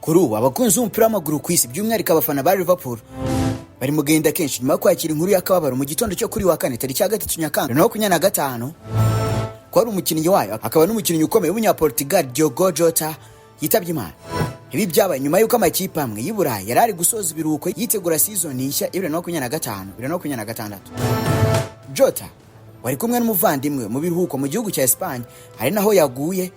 Kuri ubu abakunzi b'umupira w'amaguru ku isi, by'umwihariko abafana ba Liverpool, bari mu gahinda kenshi nyuma yo kwakira inkuru y'akababaro mu gitondo cyo kuri wa kane, tariki ya 3 Nyakanga 2025, ko ari umukinnyi wayo akaba n'umukinnyi ukomeye w'Umunyaportugal Diogo Jota yitabye Imana. Ibi byabaye nyuma y'uko amakipe amwe y'i Burayi yari ari gusoza ibiruhuko yitegura season nshya ya 2025 2026. Jota wari kumwe n'umuvandimwe we mu biruhuko mu gihugu cya Espagne, hari naho yaguye,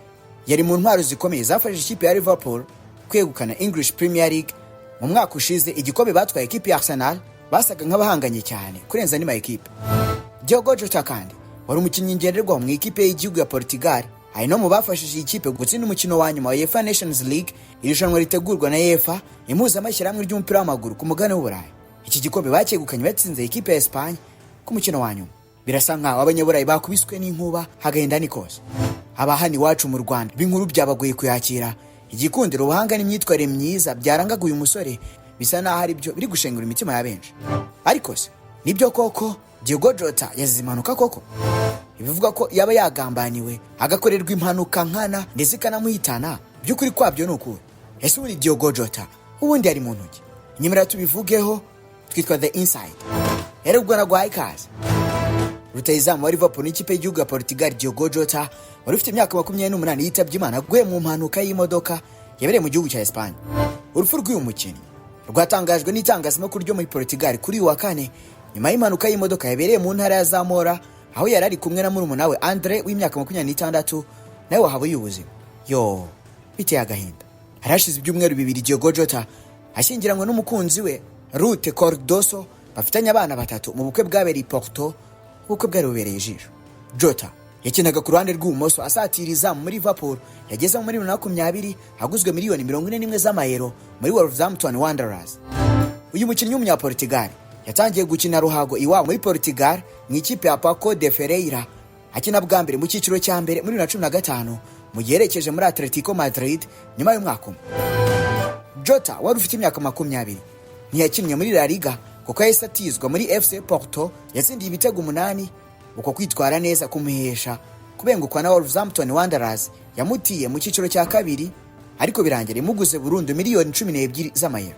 yari mu ntwaro zikomeye zafashije ikipe ya Liverpool kwegukana English Premier League mu mwaka ushize, igikombe batwaye ikipe ya Arsenal basaga nk'abahanganye cyane kurenza andi ma ekipe. Diogo Jota kandi wari umukinnyi ngenderwaho mu ikipe y'igihugu ya Portugal, hari no mu bafashije iyi kipe gutsinda umukino wa nyuma wa UEFA Nations League, irushanwa ritegurwa na UEFA, impuzamashyirahamwe ry'umupira w'amaguru ku mugabane w'Uburayi. Iki gikombe bacyegukanye batsinze ikipe ya Espagne ku mukino wa nyuma. Birasa nkaho Abanyaburayi bakubiswe n'inkuba, hagenda ni kose. Aba hano iwacu mu Rwanda b'inkuru byabagoye kuyakira. Igikundiro, ubuhanga n'imyitwarire myiza byarangaga uyu musore bisa n'aho ari byo biri gushengura imitima ya benshi. Ariko se nibyo koko Diogo Jota yazize impanuka koko? Ibivuga ko yaba yagambaniwe agakorerwa impanuka nkana ndetse ikanamuhitana, by'ukuri kwabyo ni ukuri? Ese ubundi Diogo Jota ubundi ari mu ntoki? Nyamara tubivugeho. Twitwa The Inside rero, ubwo naguhaye ikaze. Rutahizamu wa Liverpool n'ikipe y'igihugu ya Portugal Diogo Jota wari ufite imyaka 28 yitabye Imana aguye mu mpanuka y'imodoka yabereye mu gihugu cya Espagne. Urupfu rw'uyu mukinnyi rwatangajwe n'itangazamakuru ryo muri Portugal kuri uyu wa kane, nyuma y'impanuka y'imodoka yabereye mu ntara ya Zamora, aho yari ari kumwe na murumuna we Andre w'imyaka 26, nawe wahabuye ubuzima. Yo, biteye agahinda! Hari hashize ibyumweru 2 Diogo Jota ashyingiranywe n'umukunzi we Rute Cardoso, bafitanye abana batatu, mu bukwe bwabereye i Porto, ubukwe bwari bubereye ijisho. Jota yakinaga ku ruhande rw'ibumoso asatira izamu muri Liverpool. Yageze muri 2020 aguzwe miliyoni 41 z'amayero muri Wolverhampton Wanderers. Uyu mukinnyi w'Umunyaportugal yatangiye gukina ruhago iwabo muri Portugal mu ikipe ya Paços de Ferreira, akina bwa mbere mu cyiciro cya mbere muri 2015, mu gihe yerekeje muri Atletico Madrid nyuma y'umwaka umwe. Jota wari ufite imyaka 20 ntiyakinnye muri La Liga kuko yahise atizwa muri FC Porto. Yatsindiye ibitego 8, uko kwitwara neza kumuhesha kubengukwa na Wolverhampton Wanderers yamutiye mu cyiciro cya kabiri, ariko birangira imuguze burundu miliyoni 12 z'amayero.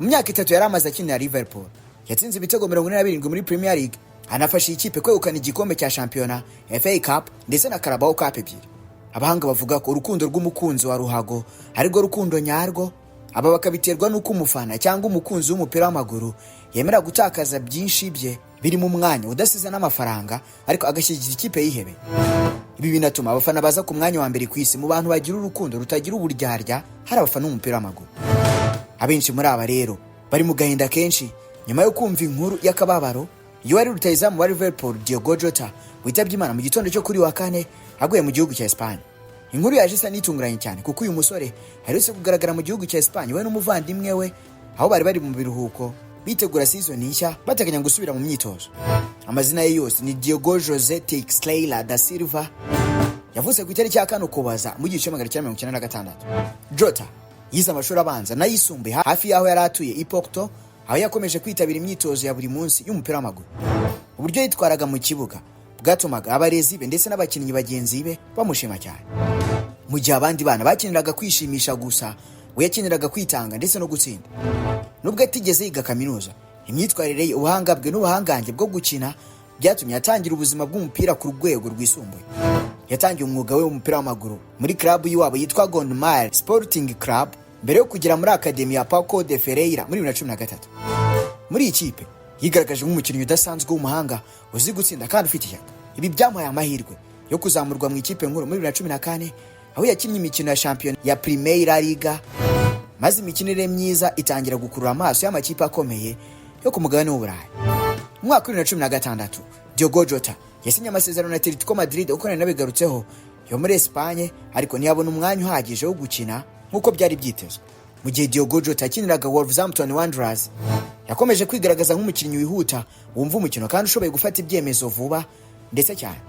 Mu myaka 3 yari amaze akinira Liverpool, yatsinze ibitego 47 muri Premier League, anafasha ikipe kwegukana igikombe cya shampiyona, FA Cup ndetse na Carabao Cup ebyiri. Abahanga bavuga ko urukundo rw'umukunzi wa ruhago arirwo rukundo nyarwo. Aba bakabiterwa n'uko umufana cyangwa umukunzi w'umupira w'amaguru yemera gutakaza byinshi bye birimo umwanya, udasize n'amafaranga, ariko agashyigikira ikipe yihebe. Ibi binatuma abafana baza ku mwanya wa mbere ku isi mu bantu bagira urukundo rutagira uburyarya hari abafana b'umupira w'amaguru. Abenshi muri aba rero bari mu gahinda kenshi nyuma yo kumva inkuru y'akababaro iyo wari rutahizamu wa Liverpool Diogo Jota witabye Imana mu gitondo cyo kuri wa kane aguye mu gihugu cya Espagne. Inkuru yaje isa n'itunguranye cyane, kuko uyu musore aherutse kugaragara mu gihugu cya Espagne we n'umuvandimwe we, aho bari bari mu biruhuko bitegura season nshya, bateganya gusubira mu myitozo. Amazina ye yose ni Diogo Jose Teixeira da Silva, yavutse ku itariki ya 4 Ukuboza mu 1996. Jota yize amashuri abanza n'ayisumbuye hafi y'aho yari atuye i Porto, aho yakomeje kwitabira imyitozo ya buri munsi y'umupira w'amaguru. Uburyo yitwaraga mu kibuga bwatumaga abarezi be ndetse n'abakinnyi bagenzi be bamushima cyane. Mu gihe abandi bana bakiniraga kwishimisha gusa, we yakiniraga kwitanga ndetse no gutsinda. Nubwo atigeze yiga kaminuza, imyitwarire ye, ubuhanga bwe n'ubuhangange bwo gukina byatumye atangira ubuzima bw'umupira ku rwego rwisumbuye. Yatangiye umwuga we w'umupira w'amaguru muri club y'iwabo yitwa Gondomar Sporting Club, mbere yo kugera muri akademi ya Paços de Ferreira muri 2013. Muri iyi kipe yigaragaje nk'umukinnyi udasanzwe w'umuhanga, uzi gutsinda kandi ufite ishyaka. Ibi byamuhaye amahirwe yo kuzamurwa mu ikipe nkuru muri 2014, aho yakinnye imikino ya shampiyona ya Primeira Liga, maze imikinire myiza itangira gukurura amaso y'amakipe akomeye yo ku mugabane w'Uburayi. Mu mwaka wa 2016 Diogo Jota yasinye amasezerano na Atletico Madrid, uko nari nabigarutseho, yo muri Espagne, ariko ntiyabona umwanya uhagije wo gukina nk'uko byari byitezwe. Mu gihe Diogo Jota yakiniraga Wolverhampton Wanderers, yakomeje kwigaragaza nk'umukinnyi wihuta, wumva umukino kandi ushoboye gufata ibyemezo vuba ndetse cyane.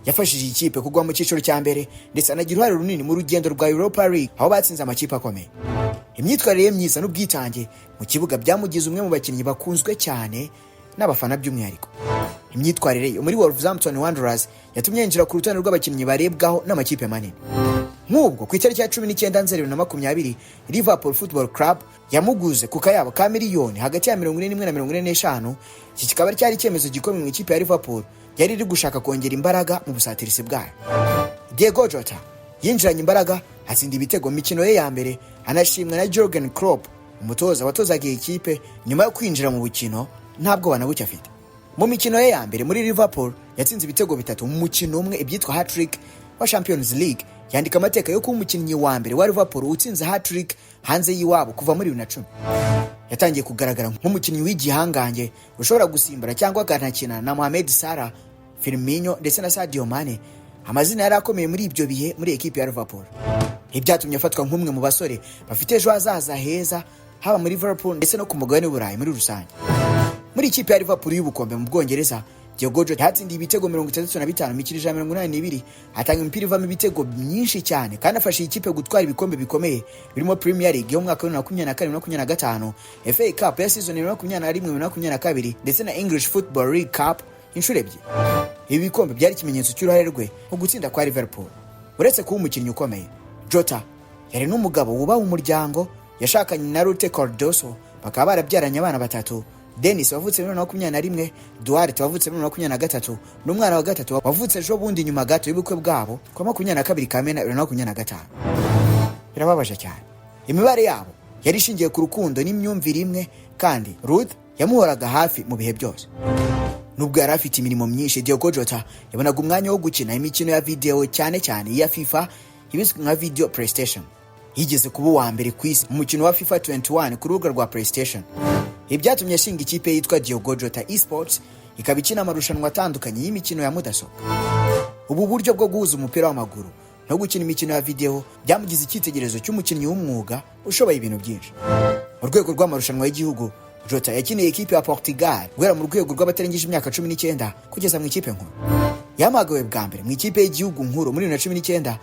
Yafashije iyi kipe kugwa mu cyiciro cya mbere, ndetse anagira uruhare runini mu rugendo rwa Europa League, aho batsinze amakipe akomeye. Imyitwarire ye myiza n'ubwitange mu kibuga byamugize umwe mu bakinnyi bakunzwe cyane n'abafana by'umwihariko. Imyitwarire ye muri Wolverhampton Wanderers yatumye yinjira ku rutonde rw'abakinnyi barebwaho n'amakipe manini. Nk'ubwo ku itariki ya 19 Nzeri 2020, Liverpool Football Club yamuguze ku kayabo ka miliyoni hagati ya 41 na 45. Iki kikaba cyari icyemezo gikomeye mu ikipe ya Liverpool yari iri gushaka kongera imbaraga mu busatirizi bwayo. Diego Jota yinjiranye imbaraga, atsinda ibitego mu mikino ye ya mbere, anashimwa na Jurgen Klopp, umutoza watozaga iyi kipe, nyuma yo kwinjira mu bukino ntabwo banabucye afite. Mu mikino ye ya mbere muri Liverpool yatsinze ibitego bitatu mu mukino umwe, ibyitwa hat-trick wa Champions League, yandika amateka yo kuba umukinnyi wa mbere wa Liverpool utsinze hat-trick hanze y'iwabo kuva muri 2010. Yatangiye kugaragara nk'umukinnyi w'igihangange ushobora gusimbura cyangwa akanakina na Mohamed Salah, Firmino ndetse na Sadio Mane, amazina yari akomeye muri ibyo bihe muri ekipi ya Liverpool. Ibyatumye afatwa nk'umwe mu basore bafite ejo hazaza heza, haba muri Liverpool ndetse no ku mugabane w'Uburayi muri rusange. Muri ikipe ya Liverpool y'ubukombe mu Bwongereza, Diogo Jota yatsindiye ibitego 65 mu mikino 182, atanga imipira ivamo ibitego myinshi cyane, kandi afasha iyi kipe gutwara ibikombe bikomeye birimo Premier League yo mu mwaka wa 2024 2025, FA Cup ya season 2021 2022 ndetse na English Football League Cup inshuro ebyiri. Ibi bikombe byari ikimenyetso cy'uruhare rwe mu gutsinda kwa Liverpool. Uretse kuba umukinnyi ukomeye, Jota yari n'umugabo wubaha umuryango. Yashakanye na Rute Cardoso, bakaba barabyaranye abana batatu: Denis wavutse muri 2021, Duarte wavutse muri 2023, n'umwana wa gatatu wavutse ejo bundi nyuma gato y'ubukwe bwabo ku wa 22 Kamena 2025. Birababaje cyane. Imibare yabo yari ishingiye ku rukundo n'imyumvire imwe, kandi Ruth yamuhoraga hafi mu bihe byose. Nubwo yari afite imirimo myinshi, Diogo Jota yabonaga umwanya wo gukina imikino ya video, cyane cyane iya FIFA ibizwi nka video PlayStation. Yigeze kuba uwa mbere ku isi mu mukino wa FIFA 21 ku rubuga rwa PlayStation. Ibi byatumye ashinga ikipe yitwa Diogo Jota Esports, ikaba ikina amarushanwa atandukanye y'imikino ya mudasobwa. Ubu buryo bwo guhuza umupira w'amaguru no gukina imikino ya video byamugize icyitegererezo cy'umukinnyi w'umwuga ushoboye ibintu byinshi. Mu rwego rw'amarushanwa y'igihugu, Jota yakiniye ikipe ya Portugal guhera mu rwego rw'abatarengeje imyaka 19 kugeza mu ikipe nkuru. Yahamagawe bwa mbere mu ikipe y'igihugu nkuru muri 2019,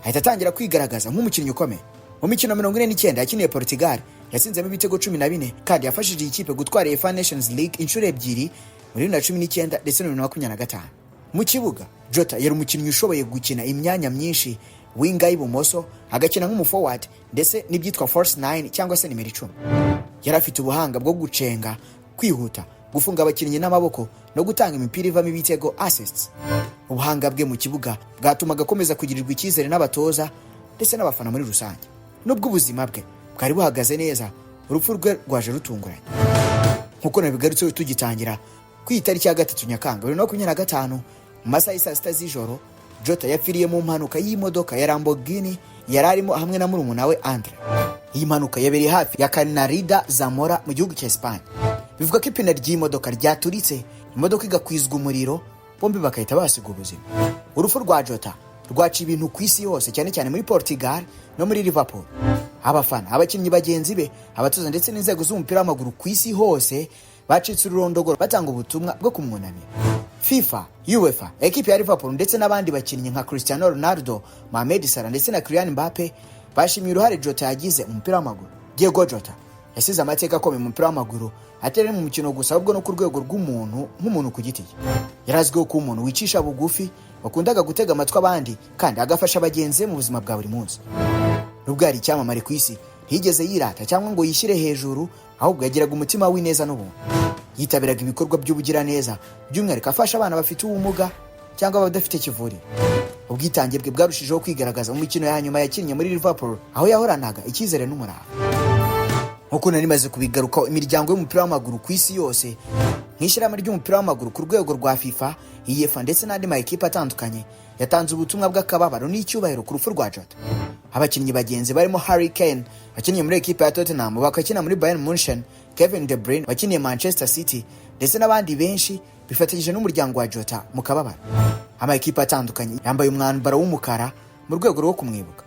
ahita atangira kwigaragaza nk'umukinnyi ukomeye. Mu mikino 49 yakiniye Portugal yatsinzemo ibitego 14, kandi yafashije iyi kipe gutwara UEFA Nations League inshuro ebyiri, muri 2019 ndetse na 2025. Mu kibuga, Jota yari umukinnyi ushoboye gukina imyanya myinshi: winger y'ibumoso, agakina nk'umuforward ndetse n'ibyitwa false nine cyangwa se nimero 10. Yari afite ubuhanga bwo gucenga, kwihuta, gufunga abakinnyi n'amaboko no gutanga imipira ivamo ibitego, assists. Ubuhanga bwe mu kibuga bwatumaga akomeza kugirirwa icyizere n'abatoza ndetse n'abafana muri rusange. Nubwo ubuzima bwe bwari buhagaze neza, urupfu rwe rwaje rutunguranye. Nk'uko nabigarutseho tugitangira, ku itariki ya 3 Nyakanga 2025 mu masaha y'i saa 6 z'ijoro, Jota yapfiriye mu mpanuka y'imodoka ya Lamborghini yari arimo hamwe na murumuna we Andre. Iyi mpanuka yabereye hafi ya Canarida Zamora mu gihugu cya Espagne. Bivuga ko ipine ry'imodoka ryaturitse, imodoka igakwizwa umuriro, bombi bagahita basiga ubuzima. Urupfu rwa Jota rwaca ibintu ku isi yose, cyane cyane muri Portugal no muri Liverpool. Abafana, abakinnyi bagenzi be, abatoza ndetse n'inzego z'umupira w'amaguru ku isi hose bacitse ururondogoro batanga ubutumwa bwo kumwunamira. FIFA, UEFA, ekipi ya Liverpool ndetse n'abandi bakinnyi nka Cristiano Ronaldo, Mohamed Salah ndetse na Kylian Mbappe bashimiye uruhare Jota yagize mu mupira w'amaguru. Diego Jota yasize amateka akomeye mu mupira w'amaguru, atari mu mukino gusa, ahubwo no ku rwego rw'umuntu, nk'umuntu ku giti cye. Yari azwiho kuba umuntu wicisha bugufi, wakundaga gutega amatwi abandi kandi agafasha bagenzi be mu buzima bwa buri munsi. Nubwo yari icyamamare ku isi, ntiyigeze yirata cyangwa ngo yishyire hejuru, ahubwo yagiraga umutima w'ineza n'ubuntu. Yitabiraga ibikorwa by'ubugiraneza, by'umwihariko afasha abana bafite ubumuga cyangwa abadafite kivurira. Ubwitange bwe bwarushijeho kwigaragaza mu mikino ya nyuma yakinnye muri Liverpool, aho yahoranaga icyizere n'umurava. Nk'uko nari maze kubigarukaho, imiryango y'umupira w'amaguru ku isi yose, nk'ishyirahamwe ry'umupira w'amaguru ku rwego rwa FIFA, UEFA ndetse n'andi ma ekipe atandukanye, yatanze ubutumwa bw'akababaro n'icyubahiro ku rupfu rwa Jota. Abakinnyi bagenzi barimo Harry Kane wakiniye muri ekipe ya Tottenham, bakakina muri Bayern Munchen, Kevin De Bruyne wakiniye Manchester City ndetse n'abandi benshi bifatanyije n'umuryango wa Jota mu kababaro. Ama ekipe atandukanye yambaye umwambaro w'umukara mu rwego rwo kumwibuka.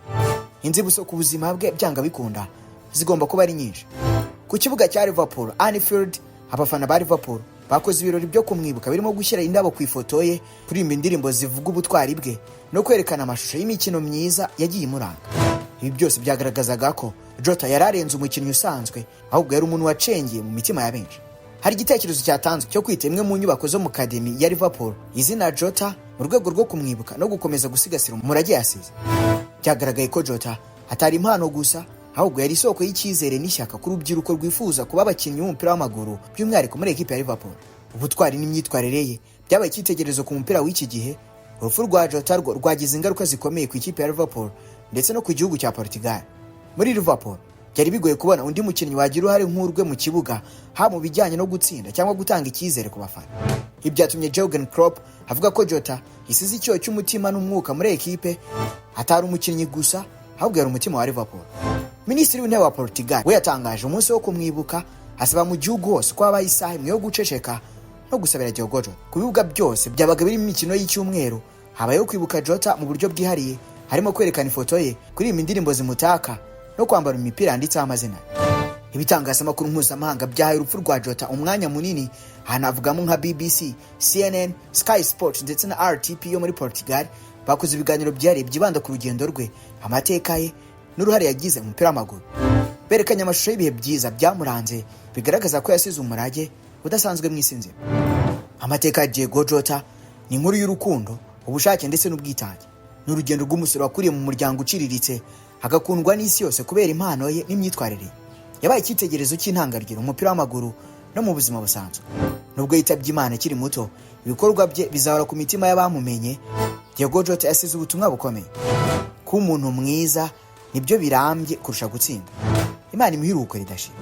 Inzibutso ku buzima bwe byanga bikunda zigomba kuba ari nyinshi. Ku kibuga cya Liverpool, Anfield, abafana ba Liverpool bakoze ibirori byo kumwibuka birimo gushyira indabo ku ifoto ye, kuririmba indirimbo zivuga ubutwari bwe no kwerekana amashusho y'imikino myiza yagiye imuranga. Ibi byose byagaragazaga ko Jota yari arenze umukinnyi usanzwe, ahubwo yari umuntu wacengeye mu mitima ya benshi. Hari igitekerezo cyatanzwe cyo kwita imwe mu nyubako zo mu academy ya Liverpool izina Jota, mu rwego rwo kumwibuka no gukomeza gusigasira umurage yasize. Byari Byagaragaye ko Jota atari impano gusa, ahubwo yari isoko y'icyizere n'ishyaka ku rubyiruko rwifuza kuba abakinnyi b'umupira w'amaguru, by'umwihariko muri ekipe ya Liverpool. Ubutwari n'imyitwarire ye byabaye icyitegererezo ku mupira w'iki gihe. Urupfu rwa Jota rwo rwagize ingaruka zikomeye ku ikipe ya Liverpool ndetse no ku gihugu cya Portugal. Muri Liverpool byari bigoye kubona undi mukinnyi wagira uruhare nk'urwe mu kibuga, haba mu bijyanye no gutsinda cyangwa gutanga icyizere ku bafana. Ibi byatumye Jurgen Klopp avuga ko Jota yasize icyuho cy'umutima n'umwuka muri ekipe. Atari umukinnyi gusa, ahubwo yari umutima wa Liverpool. Minisitiri w'Intebe wa Portugal we yatangaje umunsi wo kumwibuka, asaba mu gihugu hose ko habaho isaha imwe yo guceceka no gusabira Diogo Jota. Ku bibuga byose byabaga birimo imikino y'icyumweru, habayeho kwibuka Jota mu buryo bwihariye, harimo kwerekana ifoto ye, kuririmba indirimbo zimutaka no kwambara imipira yanditseho amazina. Ibitangazamakuru mpuzamahanga byahaye urupfu rwa Jota umwanya munini. Hanavugamo nka BBC, CNN, Sky Sports ndetse na RTP yo muri Portugal. Bakoze ibiganiro byihariye byibanda ku rugendo rwe, amateka ye n'uruhare yagize mu mupira w'amaguru. Berekanye amashusho y'ibihe byiza byamuranze, bigaragaza ko yasize umurage udasanzwe mu isi nzima. Amateka ya Diego Jota ni inkuru y'urukundo, ubushake ndetse n'ubwitange. Ni urugendo rw'umusore wakuriye mu muryango uciriritse, agakundwa n'isi yose kubera impano ye n'imyitwarire ye. Yabaye icyitegererezo cy'intangarugero mu mupira w'amaguru no mu buzima busanzwe. Nubwo yitabye Imana akiri muto, ibikorwa bye bizahora ku mitima y'abamumenye. Diego Jota yasize ubutumwa bukomeye: kuba umuntu mwiza nibyo birambye kurusha gutsinda. Imana imuhe iruhuko ridashira.